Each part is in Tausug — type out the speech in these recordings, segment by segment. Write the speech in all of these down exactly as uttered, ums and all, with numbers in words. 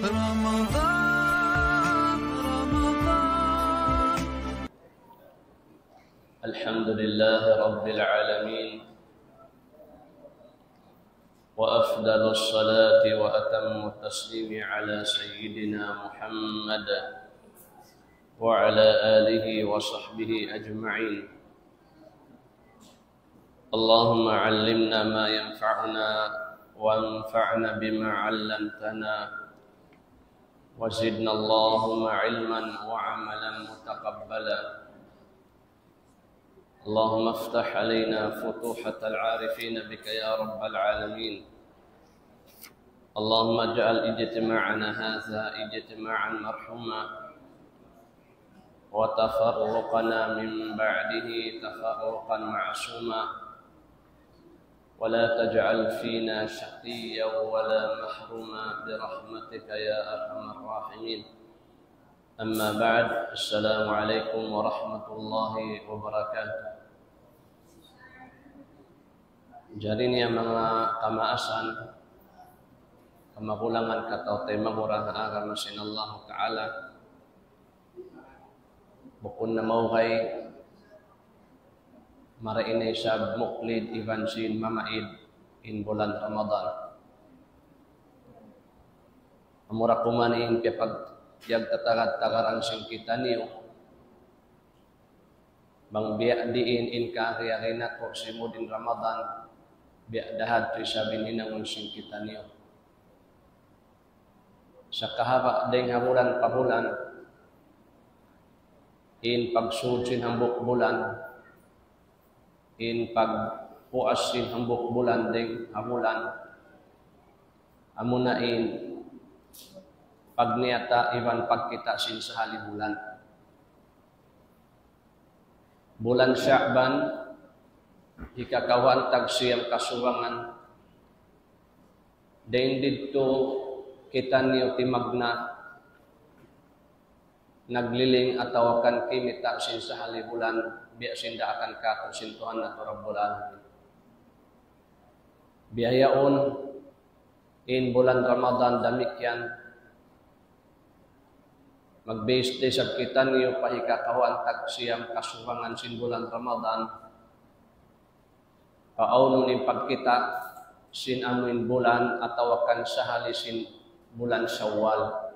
رمضان، رمضان. الحمد لله رب العالمين، وأفضل الصلاة وأتم التسليم على سيدنا محمد وعلى آله وصحبه أجمعين. اللهم علمنا ما ينفعنا وانفعنا بما علمتنا وزدنا اللهم علما وعملا متقبلا. اللهم افتح علينا فتوحة العارفين بك يا رب العالمين. اللهم اجعل اجتماعنا هذا اجتماعا مرحوما وتفرقنا من بعده تفرقا معصوما ولا تجعل فينا شقيا ولا محروما برحمتك يا أرحم الراحمين. أما بعد، السلام عليكم ورحمة الله وبركاته. Jari niya manga kamaasan, kamagulangan, kataw-taymanghuran ha agama sin Allahu Ta'ala. Bukun na maugay, mari ini isab muklid iban sin mamaid in bulan Ramadan. Amura kuman in piyapag-, piyagtatagad-tagaran sin kitaniyu. Bang biya' diin in kahari-hari natu' simud in Ramadan, biya' da hadtu isab in hinangun sin kitaniyu. Sa' kahaba' dayng ha bulan pa bulan, in pagsud sin hambuuk bulan, in pagpuas sin hambuuk bulan dayng ha bulan, amuna in pagniyata iban pagkita' sin sahali bulan. Bulan Sha'ban, hikakawhaan tag siyam kasubangan. Dayng didtu kitaniyu timagna', nagliling atawa kan kimita' sin sahali bulan, biya' sin daakan kātu' sin Tuhan natu' Rabbul Alamin. Biya' yaun, in bulan Ramadan damikkiyan, magbase da isab kitaniyu pa hikakawhaan tag siyam kasubangan sin bulan Ramadan, paawnun in pagkita' sin amuin bulan atawa kan sahali sin bulan Shawwal.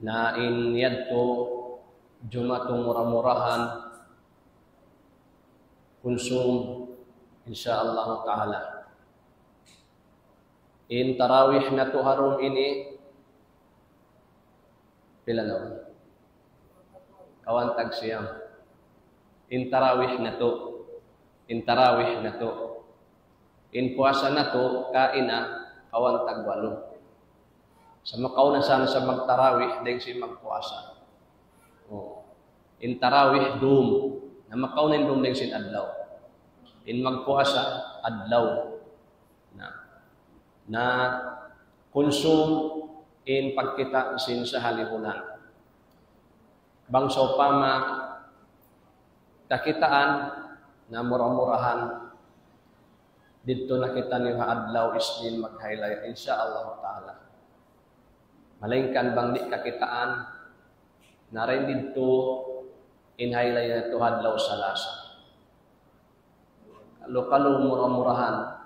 Na in yadtu Jumatu mura-murahan kunsum, insya Allah Ta'ala. In tarawih natu' ha dum ini, pila na? Kawhaan tag siyam. In tarawih natu'. In tarawih natu'. In puasa natu', kaina, kawhaan tag walu. Sa' makauna sa, sa magtarawih, dayng sin magpuasa. Oh. In tarawih dum. Na makauna in dum dayng sin adlaw. In magpuasa, adlaw. Na, na kunsum in pagkita' sin sahali bulan. Bang sawpama kakitaan, na mura-murahan didtu na kitaniyu ha adlaw Isnin maghaylay, insya Allah Ta'ala. Malaingkan bang di' kakitaan, na dayn didtu in haylay natu' ha adlaw Salasa. Kalu-kalu mura-murahan.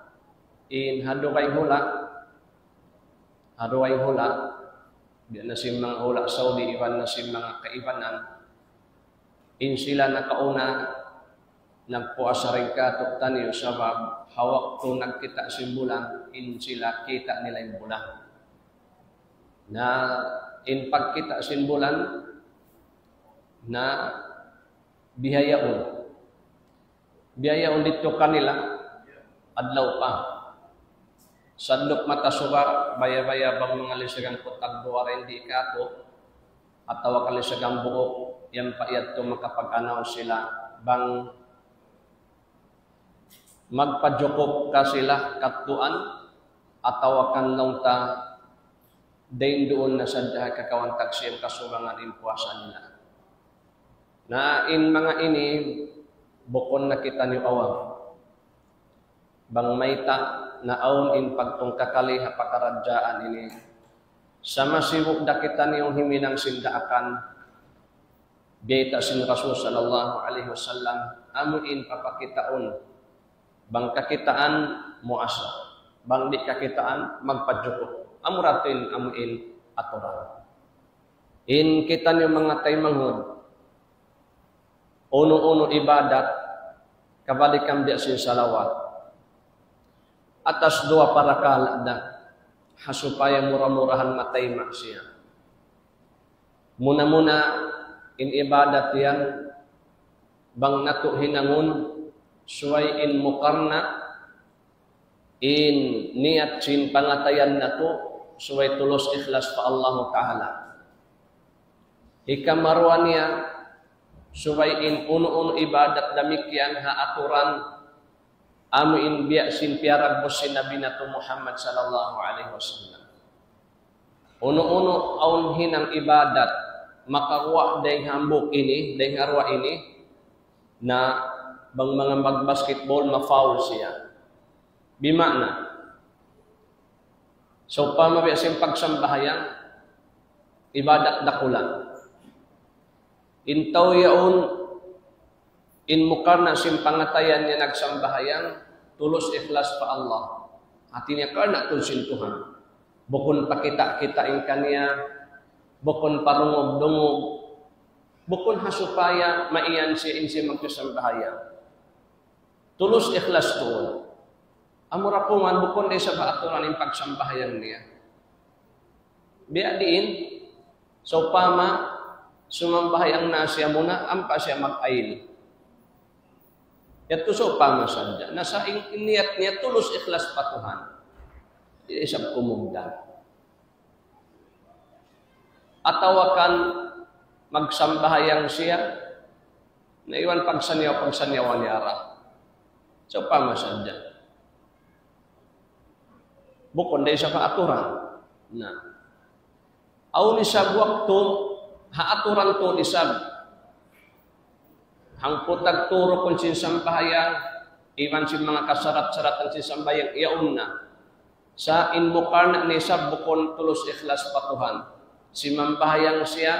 In ha dugaing hula', ha dugaing hula', biya' na sin manga hula' Saudi, iban na sin manga kaibanan, in sila nakauna nagpuasa dayn kātu'niyu sabab ha waktu nagkita' sin bulan, in sila kita' nila in bulan. Na in pagkita' sin bulan, na bihaun. Bihaun didtu kanila, adlaw pa. Sanduk mata suga, baya-baya bang mangalisagan ku tagduwa dayn di kātu', atawa kalisagan buuk, yan pa yadtu makapag-announce sila, bang magpajukup ka sila kadtuan, atawa kan laung ta, dayn duun na sadja ha kakawhaan tag siyam kasubangan in puasa nila. Na in manga ini, bukun na kitaniyu awam. Bang mayta' na awn in pagtungkakali ha pakaradjaan ini, Sa' masibu' da kitaniyu himinang sin daakan, bayta' sin Rasul sallallahu alayhi wasallam, amu in papakitaun, bang kakitaan, muasa. Bang di' kakitaan, magpajukup. Amu ra tuud in, amu in aturan. In kitaniyu manga taymanghud, unu-unu ibadat, kabalikan biya' sin salawat. Atas duwa parakala' da, ha supaya mura-murahan matayma' siya. Muna-muna, in ibadat yan, bang natu' hinangun, subay in mukarna', in niyat sin pangatayan natu', subay tulus ikhlas pa Allahu Ta'ala. Hikaruwa niya, subay in unu-unu ibadat damikkiyan ha aturan, amu in biya' sin piyaragbus sin Nabi natu' Muhammad sallallahu alayhi wasallam. Unu-unu awn hinang ibadat, makaguwa' dayng hambuuk ini, dayng ha duwa ini, na bang manga mag-basketball, ma-foul siya. Bima'na, sawpama biya' sin pagsambahayang, ibadat dakula'. In tau yaun, in mukarna' sin pangatayan niya nagsambahayang, tulus ikhlas pa Allah. Hati niya karna' tuud sin Tuhan. Bukun pakita'-kita' in kaniya, bukun parungug-dungug, bukun ha supaya maiyan siya in siya magsambahayang. Tulus ikhlas tuud. Amura kuman bukun da isab ha aturan in pagsambahayang niya. Biya' diin, sawpama, sumambahayang na siya muna, ampa siya mag-ayil. Yadtu sawpama sadja. Na sa' in, in niyat niya tulus ikhlas pa Tuhan. Di' isab kumugdan. Atawa kan magsambahayang siya, na iban pagsaniyaw-pagsaniyawan niya ra. Sawpama sadja. Bukun da isab ha aturan. Na. Awn isab waktu, ha aturan tuud isab. Hangpu' tagtū rukun sin sambahayang, iban sin manga kasarat-saratan sin sambahayang, yaun na. Sa' in mukarna' niya isab bukun tulus ikhlas pa Tuhan. Simambahayang siya,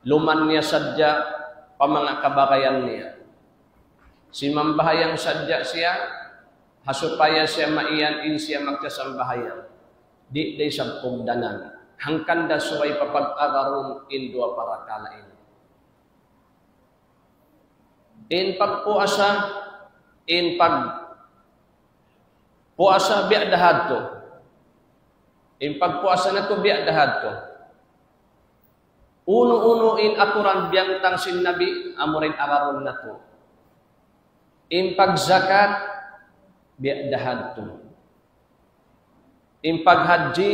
luman niya sadja pa manga kabagayan niya. Simambahayang sadja siya, ha supaya siya maiyan in siya magsasambahayang. Di' da isab kugdanan. Hangkan da subay papag-agarun in duwa parakala' ini. In pagpuasa, in pagpuasa biya' da hadtu. In pagpuasa natu' biya' da hadtu. Unu-unu in aturan biyantang sin Nabi, amu ra in agarun natu'. In pagzakat, biya' da hadtu. In paghajji,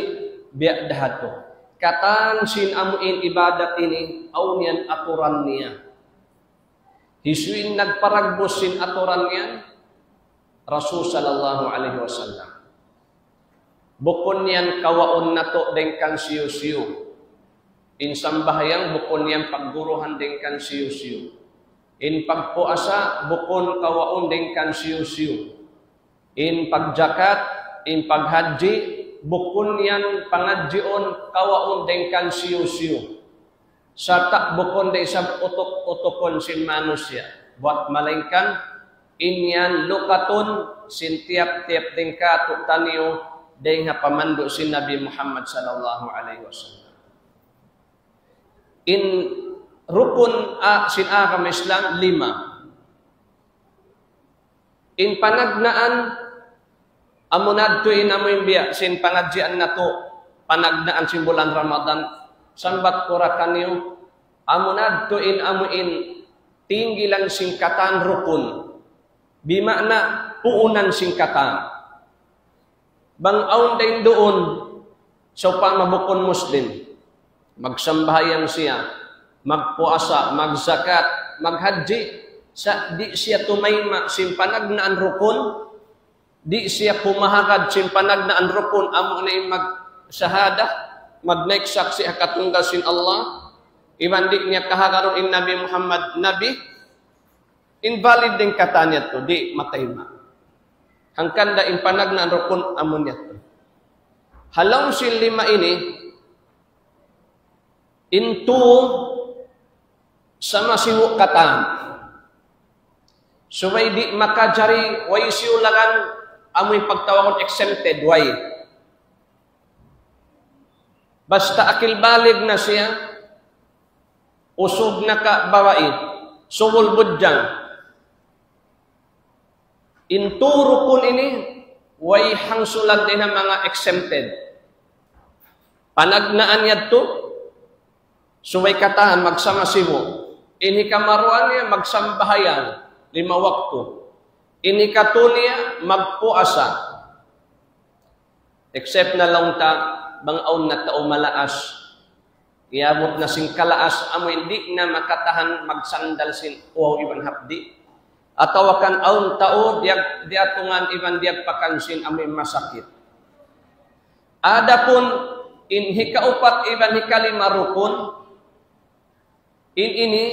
biya' da hadtu. Katan sin amu in ibadat ini, awn yan aturan niya. Hisiyu in nagparagbus sin aturan yan? Rasul sallallahu alayhi wasallam. Bukun yan kawaun natu' dayng kan siyu-siyu. In sambahayang bukun yan pagguruhan dayng kan siyu-siyu. In pagpuasa bukun kawaun dayng kan siyu-siyu. In pagjakat, in paghajji, bukun yan pangadjiun kawaun dayng kan siyu-siyu. Sarta' bukun da isab utuk-utukun sin manusiya'. Buwat malaingkan, in yan lukatun sin tiyap-tiyap dayng kātu'niyu dayng ha pamandu' sin Nabi Muhammad sallallahu alayhi wasallam. In rukun a-, sin agama Islam, lima. In panagnaan, amu na yadtu in amu in biya' sin pangadjian natu', panagnaan sin bulan Ramadan, sambat ku ra kaniyu, amu na yadtu in amu in tinggilan sin katan rukun, bima'na puunan sin katan. Bang awn dayn duun, sawpama bukun Muslim, magsambahayang siya, magpuasa, magzakat, maghajji, sa' di' siya tumayma' sin panagnaan rukun, di' siya pumahagad sin panagnaan rukun, amu na in magsahadah, magnaik saksi' ha katunggal sin Allah, iban di' niya kahagarun in Nabi Muhammad Nabi, invalid in katan niya yadtu, di' matayma'. Hangkan da in panagnaan rukun amu niya yadtu. Ha lawm sin lima ini, In tū, sama sibu' katan. Subay di' makajari, way siyu lagan, amu in pagtawagun exempted, way. Basta akil balig na siya, usug na ka babai, subul budjang. In tū rukun ini, way hangsulan dayn ha manga exempted. Panagnaan yadtu, subay katan magsama sibu'. In hikamaruwa niya magsambahayang lima waktu. In hikatū niya magpuasa. Except na laung ta, bang awn na tau malaas. Iyabut na sin kalaas, amu in di' na makatahan magsandal sin uwaw iban hapdi'. Atawa kan awn tau diyag-, diyatungan iban diyagpakan sin amu in masakit. Adapun in hikaupat iban hikalima rukun, in ini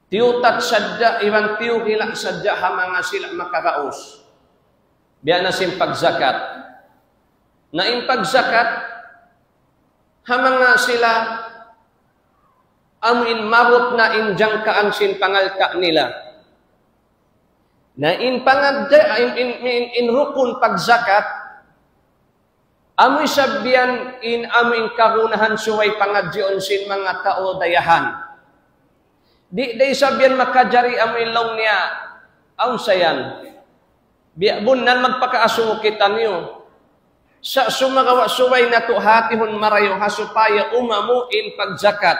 tiyutat sadja iban tiyuhila' sadja ha manga sila makaraus. Biya' na sin pagzakat. Na in pagzakat, ha manga sila amu in maabut na in jangkaan sin pangalta' nila. Na in pangadja-, in, in, in, in rukun pagzakat, amu isab yan in amu in kagunahan subay pangadjiun sin manga tau dayahan. Di', di' isab yan makajari amu in laung niya, awn sa yan. Biya' bunnal magpakaasubu kitaniyu. Sa' sumagawa' subay natu' hātihun marayaw ha supaya umamu in pagzakat.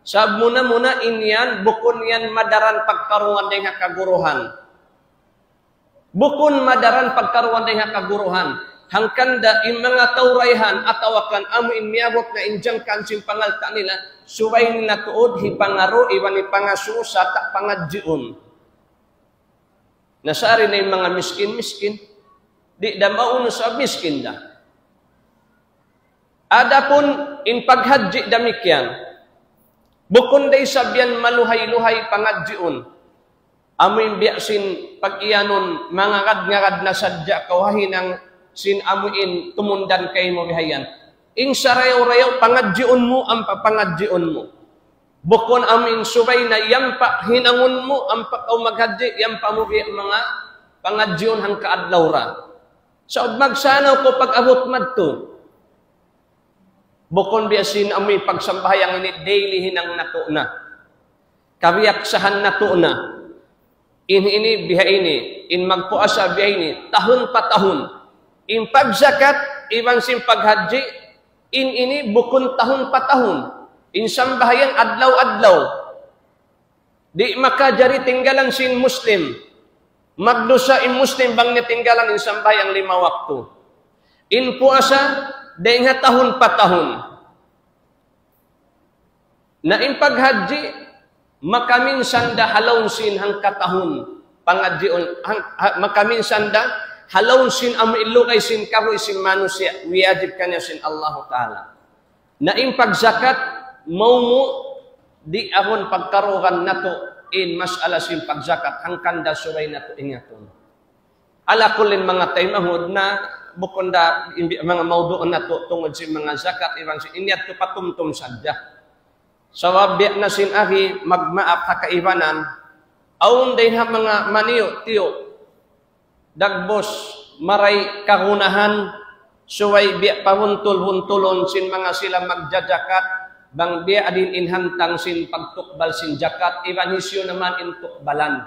Sabab muna-muna in yan, bukun yan madaran pagkaruan dayn ha kaguruhan. Bukun madaran pagkaruan dayn ha kaguruhan. Hangkan da in manga tau dayahan atawa kan amu in miyabut na in jangkaan sin pangalta' nila, subay nila tuud hipangaru iban hipangasubu sarta' pangadjiun. Na sari na in manga miskin-miskin. Di' da maunu sa miskin da. Adapun in paghadji damikkiyan, bukun da isab yan maluhay-luhay pangadjiun. Amu in biya' sin pag-iyanun, mangarad-ngarad na sadja kaw ha hinang sin amu in tumundan kaymu bihayan. In sarayaw-rayaw pangadjiun mu, ampa pangadjiun mu. Bukun amu in subay na yampa hinangun mu, ampa kaw maghadji, yampa mu biya' manga pangadjiun hangka adlaw ra. Sa' magsanaw kaw pag-abut madtu. Bukun biya' sin amu in pagsambahayang ini daily hinang natu' na. Kabiyaksahan natu' na. In ini biha ini, in magpuasa biha ini, tahun pa tahun. In pagzakat, iban sin paghadji, in ini bukun tahun pa tahun. In sambahayang adlaw-adlaw. Di' makajari tinggalan sin Muslim. Magdusa in Muslim bang niya tinggalan in sambahayang lima waktu. In puasa, dayn ha tahun pa tahun. Na in paghadji, makaminsan da ha lawm sin hangkatahun pangadjiun, hang-, ha-, makaminsan da ha lawm sin amu in lugay sin kabuhi' sin manusiya', wiyajib kaniya sin Allahu Ta'ala. Na in pagzakat, maumu' di' ahun pagkarugan natu' in mas'ala sin pagzakat, hangkan da subay natu' ingatun. Ala kullin manga taymanghud na bukun da in bi-, manga mawdu' natu' tungud sin manga zakat, iban sin in yadtu patumtum sadja. Sabab biya' na sin agi magmaap ha kaibanan, awn dayn ha manga maniyu'-tiyu', dagbus, maray kagunahan, subay biya' pabuntul-buntulun sin manga sila magjajakat, bang biya' diin in hantang sin pagtukbal sin jakat, iban hisiyu na man in tukbalan.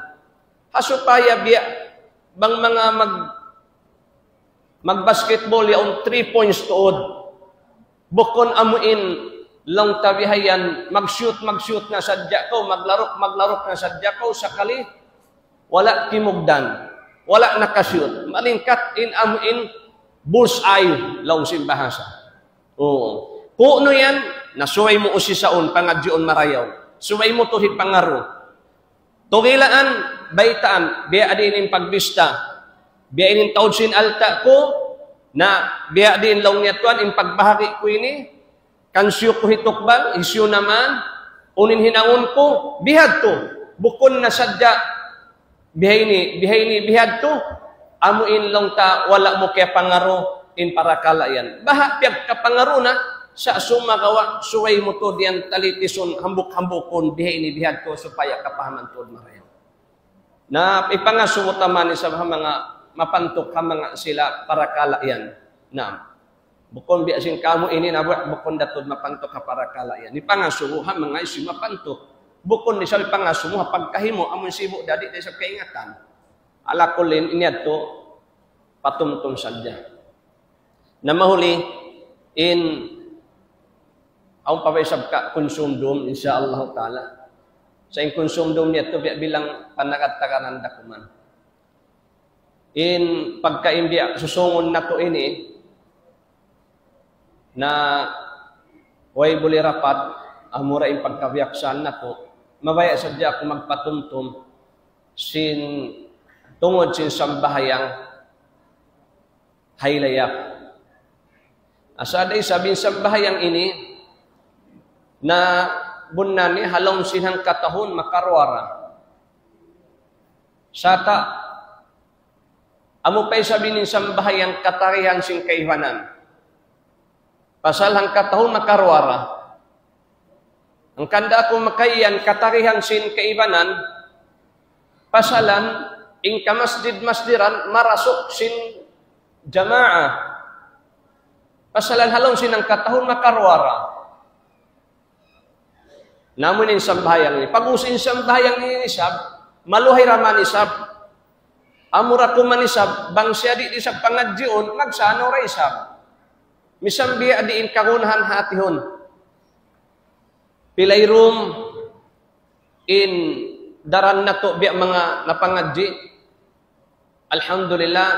Ha supaya biya' bang manga mag-, mag-basketball yaun three points tuud. Bukun amu in laung ta bihayan, mag-shoot, mag-shoot na sadja kaw, maglaruk, maglaruk na sadja kaw, sakali, wala' timugdan, wala' nakashoot. Malingkat in amu in bullseye, laung sin bahasa. Oo. Kunu' yan, na subay mu usisaun, pangadjiun marayaw. Subay mu tuud hipangaru. Tugilaan, baytaan, biya' diin in pagbista. Biya' ini in taud sin alta' ku, na biya' diin laung niya tuwan in pagbahagi' ku ini, kansiyu ku hitukbal, hisiyu na man, unu in hinangun ku, bihadtu. Bukun na sadja, bihaini, bihaini, bihadtu, amu in laung ta wala' mu kiyapangaru in parakala' yan. Baha' piyagkapangaru na, Sa' sumagawa', subay mu tuud yan talitisun, hambuuk-hambuukun, biha ini, biha yadtu, supaya kapahaman tuud marayaw. Na, ipangasubu ta man isab ha manga mapantuk, ha manga sila parakala' yan. Na, bukun biya' sin kamu ini na bu-, bukun da tuud mapantuk ha parakala' yan. Ipangasubu ha manga hisiyu mapantuk. Bukun isab ipangasubu ha pagkahi mu, amun sibu' da di' da isab kaingatan. Ala kullin, ini yadtu, patumtum sadja. Na mahuli, in, awn pa ba isab ka kunsum dum, insya Allah ta'ala. Sa' in kunsum dum niya tu biya' bilang panagad-tagaran da kuman. In pagkain biya' susungun natu' ini, na way buli rapat, amura in pagkabiyaksahan natu', mabaya' sadja aku magpatumtum sin tungud sin sambahayang haylaya. Asa da isab in sambahayang ini, na bunnal niya ha lawm sin hangkatahun makaruwa ra. Sarta', amu pa isab in sambahayang katarihan sin kaibanan. Pasal hangkatahun makaruwa ra. Hangkan da aku makaiyan katarihan sin kaibanan, pasalan in kamasjid-masjiran marasuk sin jamaa. Pasalan ha lawm sin hangkatahun makaruwa ra. Na amu in sambahayang ini. Pag-ubus in sambahayang ini isab, maluhay ra man isab. Amura kuman isab, bang siya di' isab pangadjiun, magsanu ra isab. Misan biya' diin kagunahan hatihun. Pilay rum in daran natu' biya' manga napangadji'. Alhamdulillah,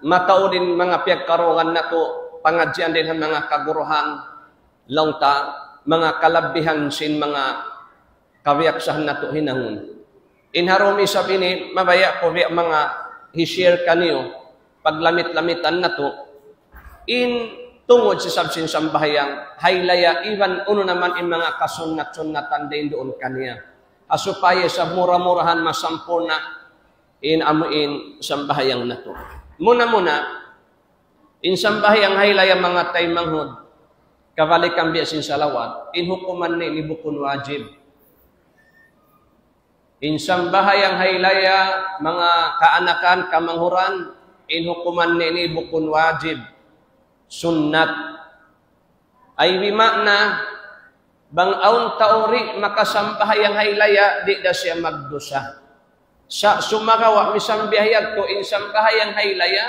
mataud in manga piyagkarungugan natu', pangadjian dayn ha manga kaguruhan, laung ta, manga kalabihan sin manga kabiyaksahan natu' hinangun. In ha rum isab ini, mabaya' ku biya' manga hi-share kaniyu, paglamit-lamitan natu', in tungud sin isab sin sambahayang haylaya, iban unu na man in manga kasunnat-sunnatan dayn duun kaniya. Ha supaya isab mura-murahan masampurna' in amu in sambahayang natu'. Muna-muna, in sambahayang haylaya manga taymanghud, kabalikan biya' sin salawat, in hukuman niya ini bukun wajib. In sambahayang haylaya manga kaanakan, kamanghuran, in hukuman niya ini bukun wajib. Sunnat. Ay bima'na, bang awn tau di' makasambahayang haylaya, di' da siya magdusa. Sa' sumagawa' misan biya' hādtu in sambahayang haylaya,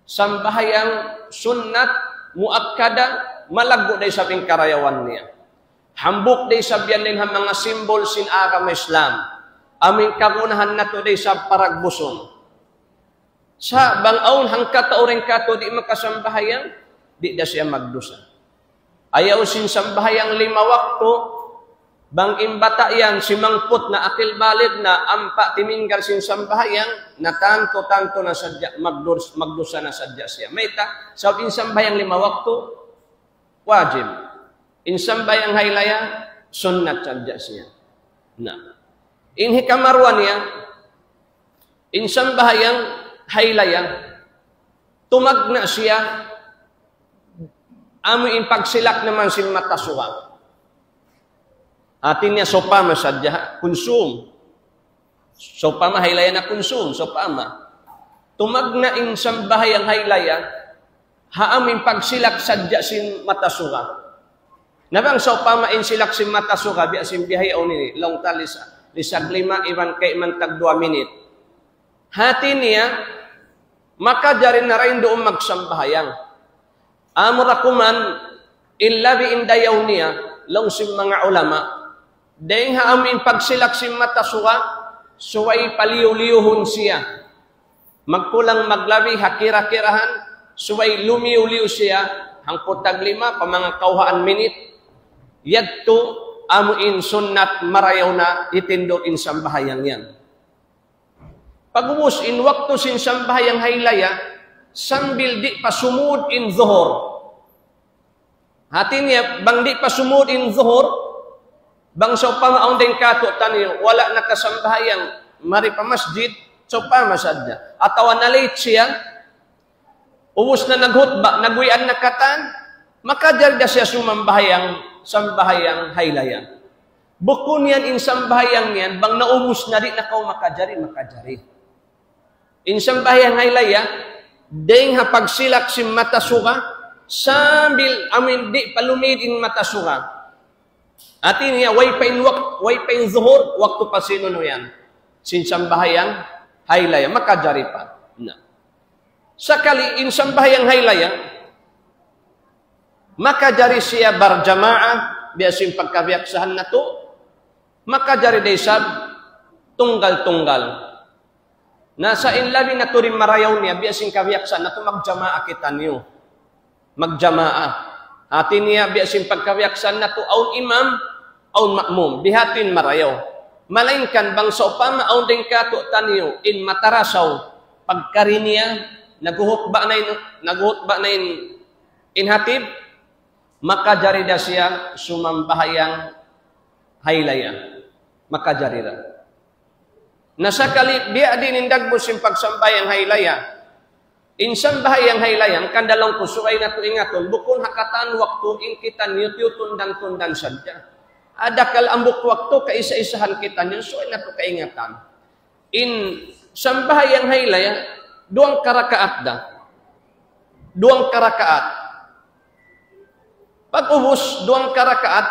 sambahayang sunnat, muakkada, malaggu' da isab in karayawan niya. Hambuuk da isab yan dayn ha manga simbul sin agama Islam. Amu in kagunahan natu' da isab paragbusun. Sa' bang awn hangkatau dayn kātu' di' makasambahayang, di' da siya magdusa. Ayaw sin sambahayang lima waktu, bang in bata' yan simangput na, akil balig na, ampa timinggal sin sambahayang, na tantu-tantu na sadja, magdus-, magdusa na sadja siya. Mayta', sabab in sambahayang lima waktu, wajib. In sambahayang haylaya, sunnat sadja siya. Na. In hikaruwa niya, in sambahayang haylaya, tumagna' siya, amu in pagsilak naman sin mata suga. Hāti niya sawpama sadja, kunsum. Sawpama haylaya na kunsum, sawpama. Tumagna' in sambahayang haylaya, ha amu in pagsilak sadja sin mata suga. Na bang sawpama in silak sin mata suga, biya' sin bihaun ini, laung ta lisa-, lisag lima, iban kayman tag duwa minit. Hāti niya, makajari na dayn duun magsambahayang. Amura kuman, in labi in dayaw niya, laung sin manga ulama, dayng ha amu in pagsilak sin mata suga, subay paliyu-liyuhun siya. Magkulang maglabi ha kira-kirahan, subay lumiyu-liyu siya, hangpu' tag lima, pa manga kawhaan minit, yadtu amu in sunnat marayaw na hitindug in sambahayang yan. Pag'ubus in waktu sin sambahayang haylaya, sambil di' pa sumud in zuhur. Hāti niya, bang di' pa sumud in zuhur, bang sawpama awn dayn kātu'niyu, wala' nakasambahayang, mari pa masjid, sawpama sadja. Atawa na-late siya, ubus na naghutba, nagwian na katan, Makajari da siya sumambahayang, sambahayang haylaya. Bukun yan in sambahayang yan, bang naubus na di' na kaw makajari, makajari. In sambahayang haylaya, dayng ha pagsilak sin mata suga, sambil amin di' pa lumid in mata suga. Hati niya, way pa in wak-, way pa in zuhur, waktu pa sin unu yan. Sin sambahayang haylaya, makajari pa. Na. Sakali in sambahayang haylaya, makajari siya barjamaah, biya' sin pagkabiyaksahan natu', makajari da isab tunggal-tunggal. Na sa' in labi natu' in marayaw niya, biya' sin kabiyaksahan natu' magjamaah kitaniyu. Magjamaah. Hati niya, biya' sin pagkabiyaksahan natu' awn imam, awn ma'mum. Bihadtu in marayaw. Malaingkan bang sawpama awn dayn kātu'niyu, in matarasaw, pagkari niya, naghuhutba na in, naghuhutba na in, in hatib, makajari da siya sumambahayang haylaya. Makajari da. Na sakali biya' diin in dagbus sin pagsambahayang haylaya. In sambahayang haylaya, hangkan da laung ku subay natu' ingatun, bukun ha katan waktu in kitaniyu tiyutundan-tundan sadja. Adakal hambuuk waktu kaisa-isahan kitaniyu, subay natu' kaingatan. In sambahayang haylaya, duwang karakaat da. Duwang karakaat. Pag-ubus, duwang karakaat,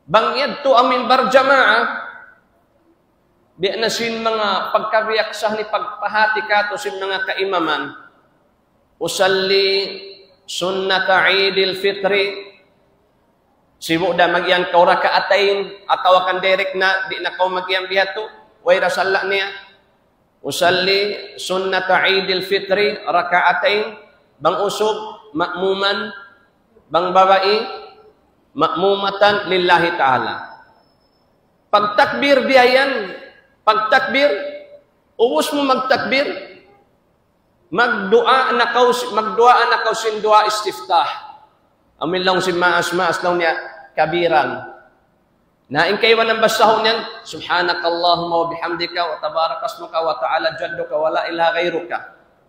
bang yadtu amin barjamaah, biya' na sin manga pagkabiyaksahan ni pagpahati kātu' sin manga kaimaman. أصلي سنة عيد الفطر. Sibu' da magiyan kaw raka'atayn, atawa kan direct na, di' na kaw magiyan bihadtu, way da salla' niya. أصلي سنة عيد الفطر ركعتين, bang usug, ma'muman, bang babai, مأمومة لله تعالى. Pagtakbir biya' yan, pagtakbir, ubus mu magtakbir, magduwaa na kaw, magduwaa na kaw sin duwaa istiftah. Amu in laung sin maas, maas laung niya, kabiran. Na in kaibanan basahun yan, سبحانك اللهم وبحمدك وتبارك اسمك وتعالى جدك ولا إله غيرك.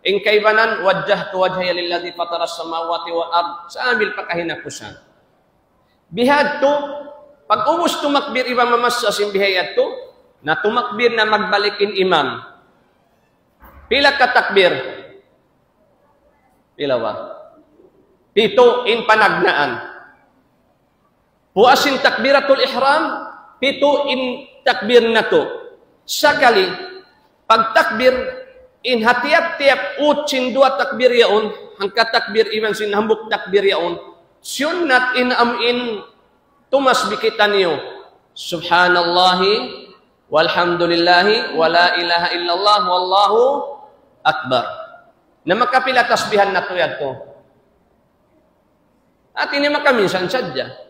In kaibanan, وجهت وجهي للذي فطر السماوات والأرض. Sambil pa kahinapusan. Bihadtu, pag-ubus tumakbir iban mamassa sin biha' yadtu, na tumakbir na magbalik in imam. Pila ka takbir? Pila ba? Pitu in panagnaan. Puas sin takbiratul ihram, pitu in takbir natu'. Sakali, pagtakbir, in ha tiyap-tiyap ut sin duwa takbir yaun, hangka takbir iban sin hambuuk takbir yaun, sunnat in amu in tumasbih kitaniyu. سبحان الله والحمد لله ولا إله إلا الله والله أكبر. Na makapila tasbihan natu' yadtu? Hati niya makaminsan sadja.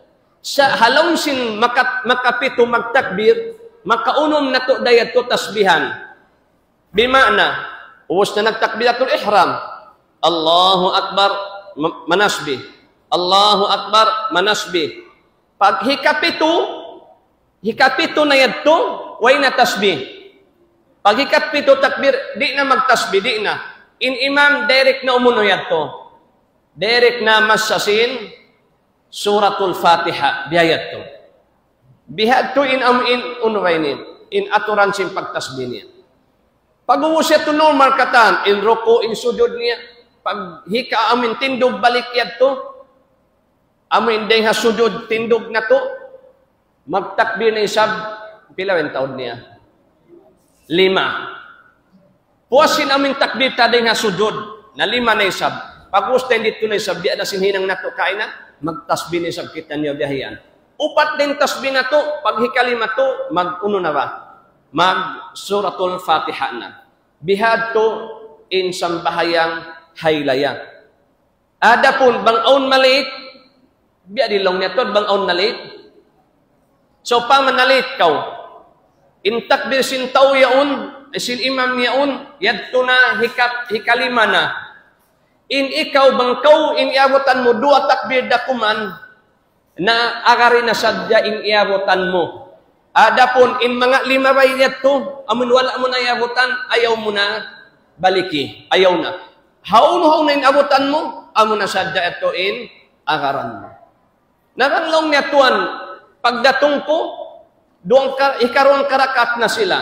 Sa' ha lawm sin maka-, makapitu magtakbir, makaunum natu' da yadtu tasbihan. Bima'na, ubus na nagtakbiratul ihram. Allahu Akbar, ma-, manasbih. Allahu Akbar, manasbih. Pag hikapitu, hikapitu na yadtu, way na tasbih. Pag hikapitu takbir, di' na magtasbih, di' na. In imam, direct na umunu yadtu. Direct na massa sin Suratul Fatiha, biya' yadtu. Bihadtu in amu in unu ba ini, in aturan sin pagtasbih niya. Pag-ubus yadtu normal katan, in ruku', in sujud niya, pag hika amu in tindug balik yadtu, amu in dayng ha sujud tindug natu', magtakbir na isab, pila in taud niya? Lima. Puas sin amu in takbir ta dayng ha sujud, na lima na isab. Pag-ubus ta in didtu na isab, biya' da sin hinang natu' kaina, magtasbih na isab kitaniyu biya' yan. Upat da in tasbih natu', pag hikalima tu, mag-unu na ba? Mag Suratul Fatiha na. Bihadtu in sambahayang haylaya. Adapun bang awn malate, biya' diin laung niya tuud bang awn malate. Sawpama nalate kaw, in takbir sin tau yaun, sin imam yaun, yadtu na hika-, hikalima na. In ikaw bang kaw in iyabutan mu duwa takbir da kuman, na agari na sadja in iyabutan mu. Adapun in manga lima bay yadtu, amun wala' mu na iyabutan, ayaw mu na baliki, ayaw na. Hawnu-hawnu na in abutan mu, amu na sadja yadtu in Agaran mu. Na bang laung niya, "Tuan, pagdatung ku, duwang ka, hikaruwang karakaat na sila."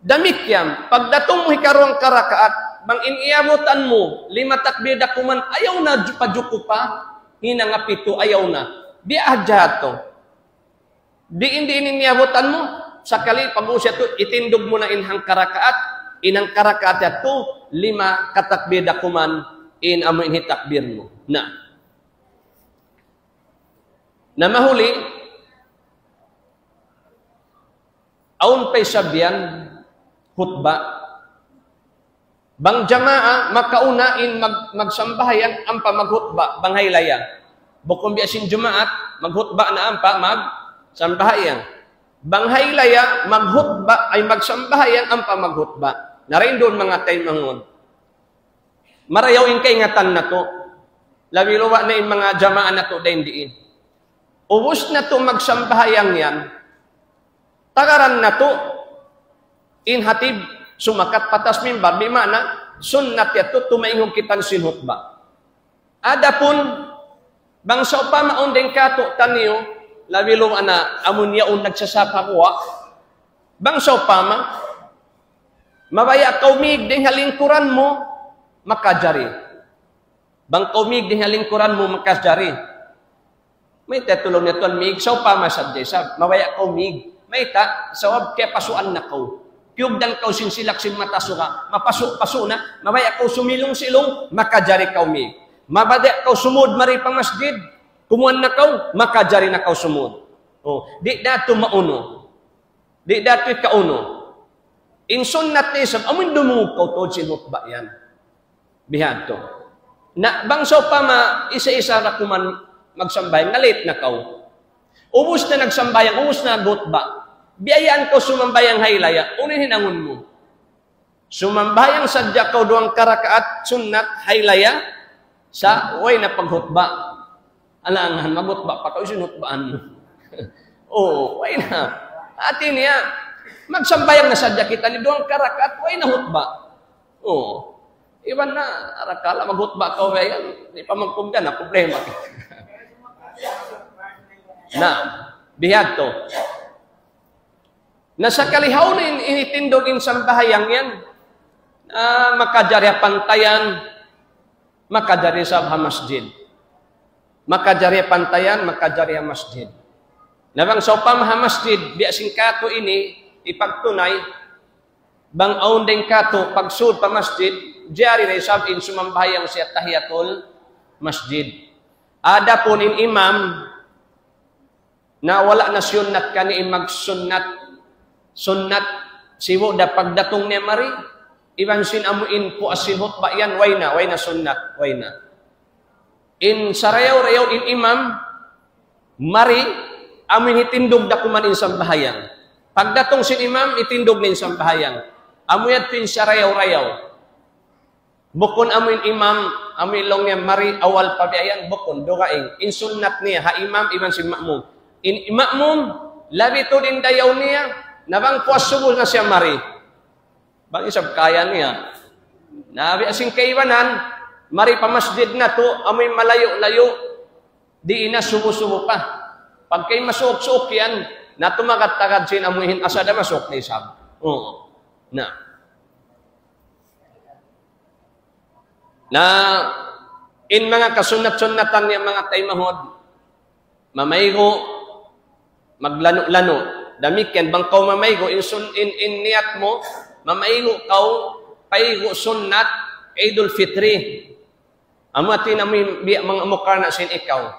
Damikkiyan, pagdatung mu hikaruwang karakaat, bang in iyabutan mu, lima takbir dakuman, ayaw na ju-, pajukupa, hinanga pitu, ayaw na. Biya' hadja yadtu. Diin, diin in iyabutan mu, sakali pag-ubus yadtu, itindug mu na in hangkarakaat, in hangkarakaat yadtu, lima katakbir dakuman, in amu in hitakbir mu. Na. Na mahuli, awn pa isab yan, hutba. Bang jamaa, makauna in mag-, magsambahayang ampa maghutba, bang haylaya. Bukun biya' sin Jumaat, maghutba na ampa magsambahayang. Bang haylaya, maghutba, ay magsambahayang ampa maghutba. Na dayn duun manga taymanghud. Marayaw in kaingatan natu'. Labi luba na in manga jamaa natu' dayn diin. Ubus natu' magsambahayang yan. Tagaran natu', in hatib sumakat pa taas mimbar, bima'na, sunnat yadtu tumainghug kita sin hutba. Adapun, bang sawpama awn dayn kātu'niyu, labi luba na amun yaun nagsasap ha guwa', bang sawpama, mabaya' kaw mīg dayn ha lingkuran mu, makajari. Bang kaw mīg dayn ha lingkuran mu, makajari. Mayta' laung niya, "Tuan, mīg, sawpama sadja isab, mabaya' kaw mīg." Mayta', sabab kiyapasuan na kaw. Kiyugdan kaw sin silak sin mata suga, mapasu'-pasu' na, mabaya' kaw sumilung-silung, makajari kaw mīg. Mabaya' kaw sumūd mari pa masjid, kumuan na kaw, makajari na kaw sumūd. Oh, di' da tuud maunu. Di' da tuud kaunu. In sunnat niya isab, amun dumungug kaw tuud sin hutba yan. Bihadtu. Na bang sawpama isa-isa da kuman magsambahayang, na-late na kaw. Ubus na nagsambahayang, ubus na naghutba. Biyayaan kaw sumambahayang haylaya, unu in hinangun mu? Sumambahayang sadja kaw duwang karakaat sunnat haylaya, sa' way na paghutba. Alangan, maghutba pa kaw, hisiyu in hutbaan mu? Oo, way na. Hati niya, magsambahayang na sadja kita ini duwang karakaat, way na hutba. Oo. Iban na, arakala' maghutba kaw, way yan. Di' pa magkumda na, problema. Na, bihadtu. Na sakali hawnu in, in itindug in sambahayang yan, ah, makajari ha pantayan, makajari isab ha masjid. Makajari ha pantayan, makajari ha masjid. Na bang sawpama ha masjid, biya' sin kātu' ini, hipagtunay, bang awn dayn kātu', pagsūd pa masjid, jari na isab in sumambahayang siya tahiyatul masjid. Adapun in imam, na wala' na siyunnat kaniya in magsunnat. Sunnat, sibu' da pagdatung niya mari, iban sin amu in puas sin hutba yan, way na, way na sunnat, way na. In sarayaw-rayaw in imam, mari, amu in hitindug da kuman in sambahayang. Pagdatung sin imam, hitindug na in sambahayang. Amu yadtu in sarayaw-rayaw. Bukun amu in imam, amu in laung niya mari awal pa biya' yan, bukun, dugaing. In sunnat niya, ha imam, iban sin ma'mum. In ma'mum, labi tuud in dayaw niya, na bang puas subu na siya mari. Bang isab kaya niya. Na biya' sin kaibanan, mari pa masjid natu', amu in malayu'-layu', di' na subu-subu pa. Pagka in masuuk-suuk yan, na tumagad-tagad sin amu in asa da masuuk na isab. Oo. Na. Na in manga kasunnat-sunnatan niya manga taymanghud, mamaygu', maglanu'-lanu'. Damikkiyan bang kaw mamaygu', in sun-, in, in niyat mu, mamaygu' kaw, paygu' sunnat, Eidul Fitri. Amu hati niya amu in biya' manga mukarna' sin ikaw.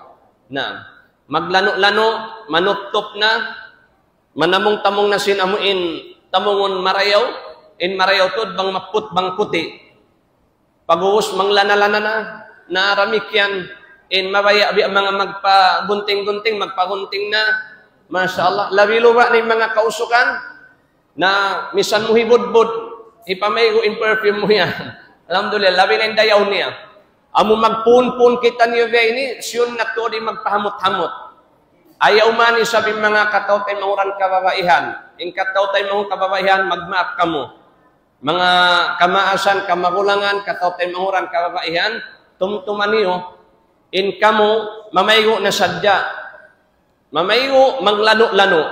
Na, maglanu'-lanu', manuptup na, manamung-tamung na sin amu in tamungun marayaw, in marayaw tuud bang maput, bang puti'. Pag'ubus manglana-lana na, na damikkiyan, in mabaya' biya' manga magpagunting-gunting, magpagunting na. Masha Allah, labi luba na in manga kausugan, na misan mu hibudbud, hipamaygu' in perfume mu yan. Alhamdulillah, labi na in dayaw niya. Amu magpuun-puun kitaniyu biya' ini, siyunnat tuud in magpahamut-hamut. Ayaw man isab in manga kataw-taymanghuran kababaihan. In kataw-taymanghuran kababaihan, magmaap kamu. Manga kamaasan, kamagulangan, kataw-taymanghuran kababaihan, tumtuma niyu, In kamu, mamaygu' na sadja. Mamaygu', maglanu'-lanu'.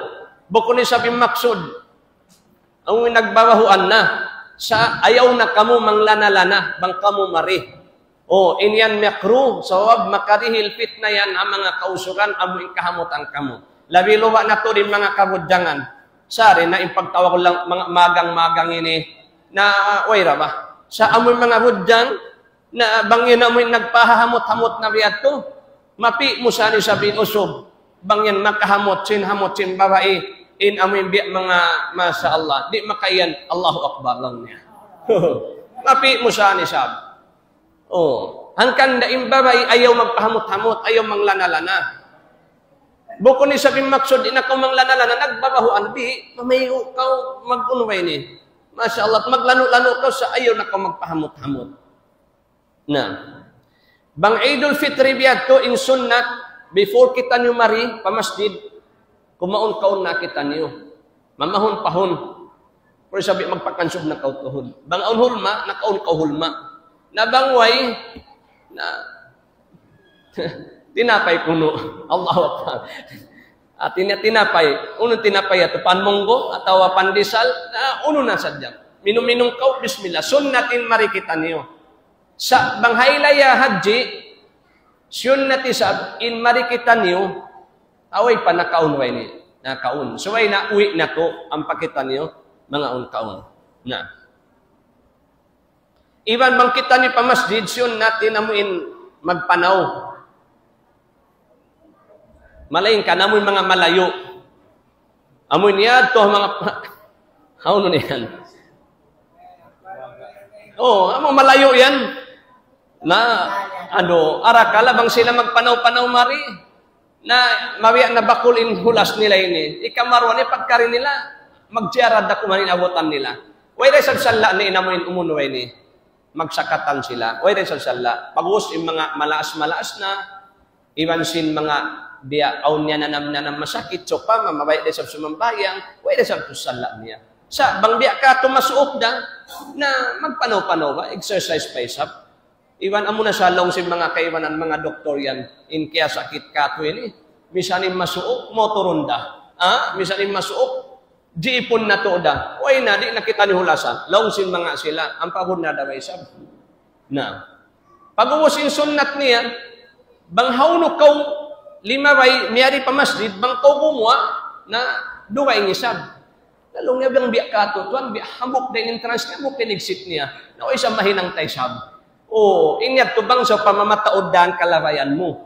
Bukun isab in maksud. Amu in nagbabahuan na. Sa' ayaw na kamu manglana-lana, bang kamu mari. O, in yan makruh, sabab makarihil fitna yan ha manga kausugan, amu in kahamutan kamu. Labi luba na tuud in manga kabudjangan. Sari na in pagtawag lang manga magang-magang ini, na, way ra ba? Sa' amu in manga budjang, na bang yan amu in nagpahahamut-hamut na biya' tu, mapi' mu sa isab in usug. Bang yan makahamut sin, hamut sin babai, in amu in biya' manga, masha Allah. Di' makaiyan, Allahu Akbar laung niya. Mapi' mu sa isab. O, hangkan da in babai ayaw magpahamut-hamut, ayaw manglana-lana. Bukun isab in maksud, di' na kaw manglana-lana, nagbabahuan, di', mamaygu' kaw, mag-unu ba ini. Masha Allah, maglanu'-lanu' kaw sa' ayaw na kaw magpahamut-hamut. Na, bang Eidul Fitri biya' tu in sunnat, before kitaniyu mari pa masjid, kumaun-kaun na kitaniyu. Mamahun-pahun. Pero sabi, magpakansub na kaw tuhud. Bang awn hulma, nakaun kaw hulma. Na bang way, na, tinapay kunu'. Allahu Akbar. At ini tinapay. Unu tinapay yadtu? Pan munggo atawa pandesal? Na, unu na sadja. Minum-minum kaw, bismillah. Sunnat in mari kitaniyu. Sa' bang haylaya hadji, sunnat isab in mari kitaniyu, way pa nakaun way ini. Nakaun. Subay na uwi' natu', ampa kitaniyu, mangaun-kaun. Na. Iban bang kitaniyu pa masjid, sunnat in amu in magpanaw. Malaingkan amu in manga malayu'. Amu in yadtu manga pa-, hawnu na yan? O, amu malayu' yan. Na, anu, arakala' bang sila magpanaw-panaw mari. Na, mabiya' na bakul in hulas nila ini. Ikaruwa niya pagkari nila, magziyarad da kuman in abutan nila. Way da isab salla' niya in amu in umunwa ini. Magsakatan sila. Way da isab salla'. Pag'ubus in manga malaas-malaas na, iban sin manga biya' awn niya nanam-nanam masakit, sawpama, mabaya' da isab sumambahayang, way da isab tu salla' niya. Sa' bang biya' katu' masuuk da, na magpanaw-panaw ba, exercise pa isab. Iban amu na sa laung sin manga kaibanan, manga doktor yan, in kiyasakit katu' ini, misan in masuuk, motorun da. Ha? Misan in masuuk, jiipun natu' da. Way na, di' na kita nihulasan. Laung sin manga sila, ampa bunnal da ba isab. Na. Pag'ubus in sunnat niya, bang hawnu kaw limabay, miyari pa masjid, bang kaw gumuwa', na dugaing isab. Na laung niya bang biya' katu', tuwan, biya' hambuuk da in entrance niya, hambuuk in exit niya. Na way isab mahinang ta isab. O, in yadtu bang sawpama mataud da in kalabayan mu.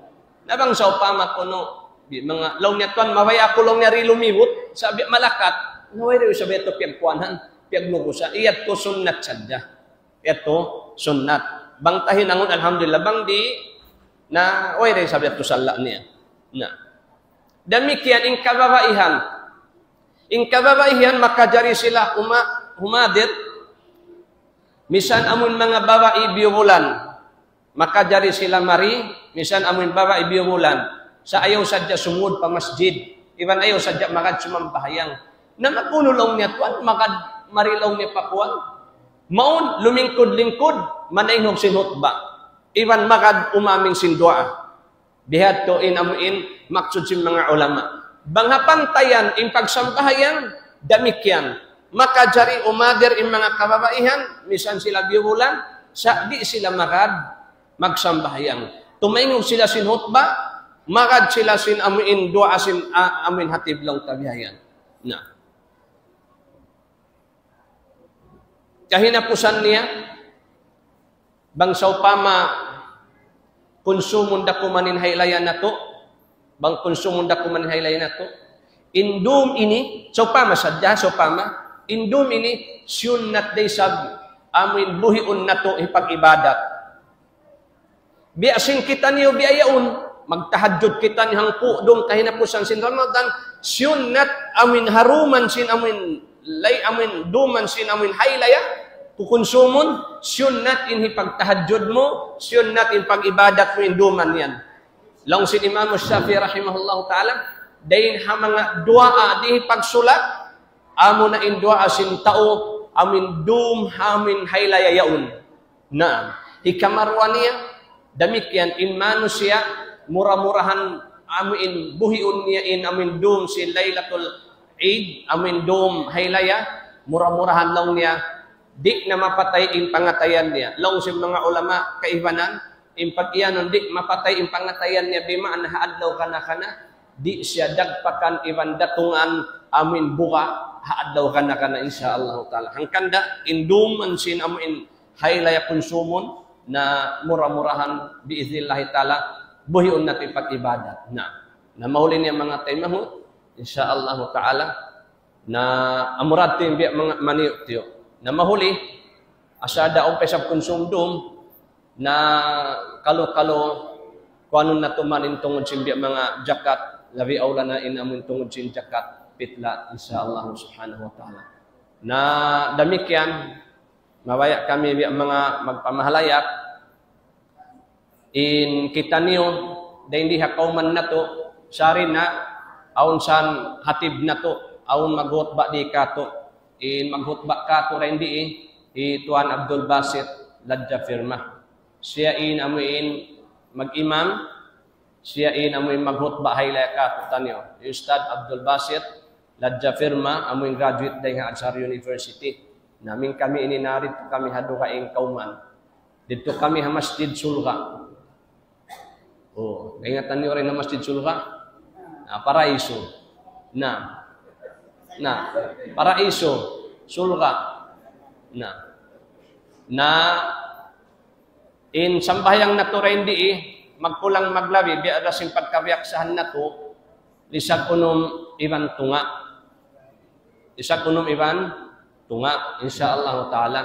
Na bang sawpama kunu', di' manga, laung niya tuwan, mabaya' aku laung niya di' lumibut, sa' biya' malakat, na way da isab yadtu piyagkuwanan, piyaglugusan, yadtu sunnat sadja. Yadtu sunnat. Bang ta hinangun, alhamdulillah, bang di', na way da isab yadtu salla' niya. Na. Damikkiyan in kababaihan. In kababaihan makajari sila uma-, humadir. Misan amun manga babai biyubulan. Makajari sila mari, misan amun babai biyubulan. Sa' ayaw sadja sumud pa masjid. Iban ayaw sadja magad sumambahayang. Na mag'unu laung niya tuwan, magad mari laung niya pa kuwan. Mawn, lumingkud-lingkud, manaynghug sin hutba. Iban magad umamin sin duwaa. Bihadtu in amu in maksud sin manga ulama. Bang ha pantayan in pagsambahayang, damikkiyan. Makajari umadir in manga kababaihan, misan sila biyubulan, sa' di' sila magad magsambahayang. Tumaynghug sila sin hutba, magad sila sin amu in duwaa sin a-, amu in hatib laung ta bihayan. Na. Kahinapusan niya, bang sawpama kunsumun da kuman in haylaya natu', bang kunsumun da kuman in haylaya natu', in dum ini, sawpama sadja, sawpama, in dum ini, sunnat da isab, amu in buhiun natu' hipag-ibadat. Biya' sin kitaniyu biya' yaun, magtahajjud kitaniyu hangpu' dum kahinapusan sin Ramadan, sunnat amu in ha duman sin amu in lay-, amu in duman sin amu in haylaya, kukunsumun, sunnat in hipagtahajjud mu, sunnat in pag-ibadat mu in duman yan. Laung sin Imam Shafi'i rahimahullahu ta'ala, dayn ha manga duwaa di' hipagsulat, amu na in duwaa sin tau, amu in dum, amu in haylaya yaun. Naam. Hikaruwa niya, Damikkiyan in manusiya', mura-murahan amu in buhiun niya in amu in dum sin Laylatul Eid, amu in dum haylaya, mura-murahan laung niya, di' na mapatay in pangatayan niya. Laung sin manga ulama, kaibanan, in pag-iyanun di' mapatay in pangatayan niya, bima'na ha adlaw kana-kana, di' siya dagpakan iban datungan amu in buga' ha adlaw kana-kana, insya Allah ta'ala. Hangkan da, in dum man sin amu in haylaya kunsumun, na mura-murahan, bi'iznillahi ta'ala, buhiun natu' in pag-ibadat. Na, na mahuli niya manga taymanghud, insya Allah ta'ala, na amura tuud in biya' manga maniyu'-tiyu'. Na mahuli, asal da awn pa isab kunsum dum, na kalu-kalu, kuanun natu' man in tungud sin biya' manga jakat, labi awla na in amu in tungud sin jakat, pitla, insya Allah subhanahu wa ta'ala. Na damikkiyan, mabaya' kami biya' manga magpamahalayat, in kitaniyu, dayn di ha kawman natu', sari na, awn san hatib natu', awn maghutba di katu', in maghutba katu' dayn di, hi Tuan Abdul Basit Ladja Firma. Siya in amu in mag-imam, siya in amu in maghutba haylaya katu' taniyu. Ustad Abdul Basit Ladja Firma, amu in graduate dayn ha Azhar University. Na amu in kami ini nari kami ha dugaing kawman. Didtu kami ha Masjid Sulga. Oh, kaingatan niyu dayn ha Masjid Sulga? Na, Paraiso. Na. Na, Paraiso, Sulga. Na. Na, in sambahayang natu' dayn di, magkulang maglabi, biya' da sin pagkabiyaksahan natu', lisag unum iban tunga'. Lisag unum iban tunga', insya Allah ta'ala.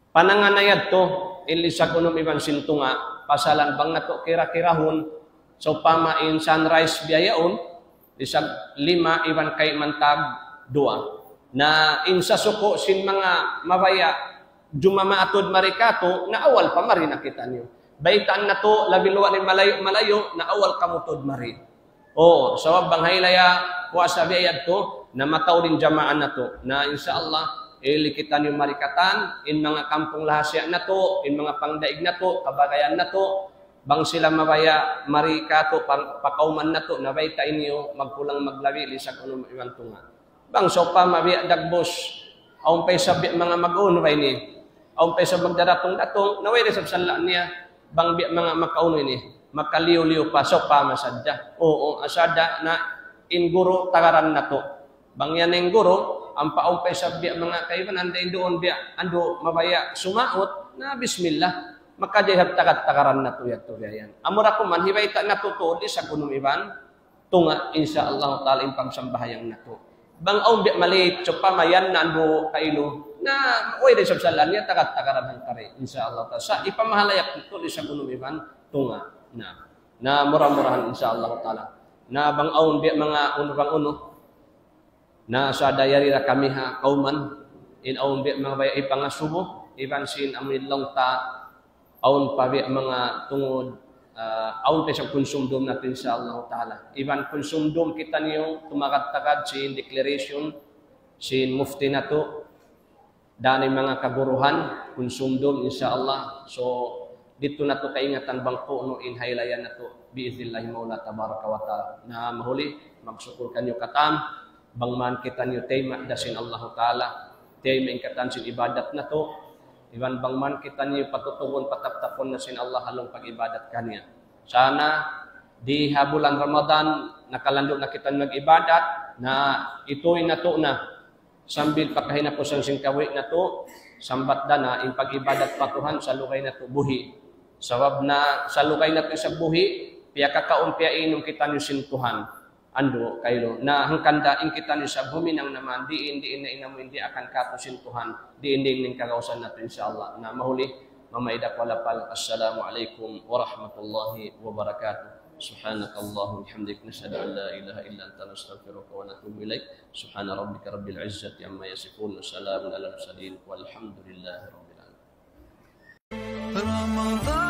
Panangan na yadtu, in lisag unum iban sin tunga', pasalan bang natu' kira-kirahun, sawpama in sunrise biya' yaun, lisag lima iban kayman tag duwa. Na in sasuku' sin manga mabaya' jumama tuud mari katu', na awal pa mari na kitaniyu. Baytaan natu', labi luwa' in malayu'-malayu', na awal kamu tuud mari. Oh, sabab bang haylaya puasa biya' yadtu, na mataud in jamaa natu'. Na insya Allah, ili kitaniyu mari katan, in manga kampung lahasiya natu', in manga pangdaig natu', kabagayan natu', bang sila mabaya' mari katu', pang-, pa kawman natu', na baytai niyu, magkulang maglabi, lisag unum iban tunga'. Bang sawpama biya' dagbus, awn pa isab biya' manga mag-unu ba ini? Awn pa isab magdaratung-datung, na way da isab sala' niya, bang biya' manga makaunu ini, makaliyu-liyu pa, sawpama sadja. Oo, asal da na in guru tagaran natu'. Bang yan in guru, ampa awn pa isab biya' manga kaibanan dayn duun biya' andu' mabaya' sumaut, na bismillah, makajihad tagad-tagaran natu' yadtu biya' yan. Amura kuman, hibayta' natu' tuud lisag unum iban tunga', insya Allah ta'ala, in pagsambahayang natu'. Bang awn biya' malit, sawpama yan na andu' kailu, na way da isab sala' niya, tagad-tagaran hangkari, insya Allah ta'ala. Sa' ipamahalayak natu' lisag unum iban tunga'. Na, na mura-murahan, insya Allah ta'ala. Na bang awn biya' manga unu bang unu, na sa' dayari da kami ha kawman, in awn biya' manga baya' ipangasubu, iban sin amu in laung ta, awn pa biya' manga tungud, ah, awn pa isab kunsum dum natu', insya Allah ta'ala. Iban kunsum dum kitaniyu tumagad-tagad sin declaration sin mufti natu', dayn ha manga kaguruhan, kunsum dum, insya Allah. So, didtu natu' kaingatan bang ku'nu in haylaya natu', bi'iznillahi mawla tabaraka wa ta'ala. Na mahuli, magsukul kaniyu katan, bang man kitaniyu tayma' da sin Allah ta'ala, tayma' in katan sin ibadat natu', iban bang man kitaniyu patutugun pataptapun na sin Allah ha lawm pag-ibadat kaniya. Sana, di ha bulan Ramadan, nakalandu' na kita mag-ibadat, na ituy natu' na, sambil pa kahinapusan sin kabuhi' natu', sambat da na in pag-ibadat pa Tuhan, salugay natu' buhi'. Sabab na salugay natu' isab buhi', piyakakaun, piyainum kitaniyu sin Tuhan. Andu' kailu. Na hangkan da in kitaniyu isab huminang naman, diin, diin na in amu in diyaakan katu' sin Tuhan, diin, diin in kagausan natu', insya Allah. Na mahuli, mamaida ku lapal. Assalamu alaykum warahmatullahi wabarakatuh. سبحانك اللهم وبحمدك، نشهد أن لا إله إلا أنت، نستغفرك ونتوب إليك. سبحان ربك رب العزة عما يصفون، وسلام على المرسلين، والحمد لله رب العالمين. Ramadan.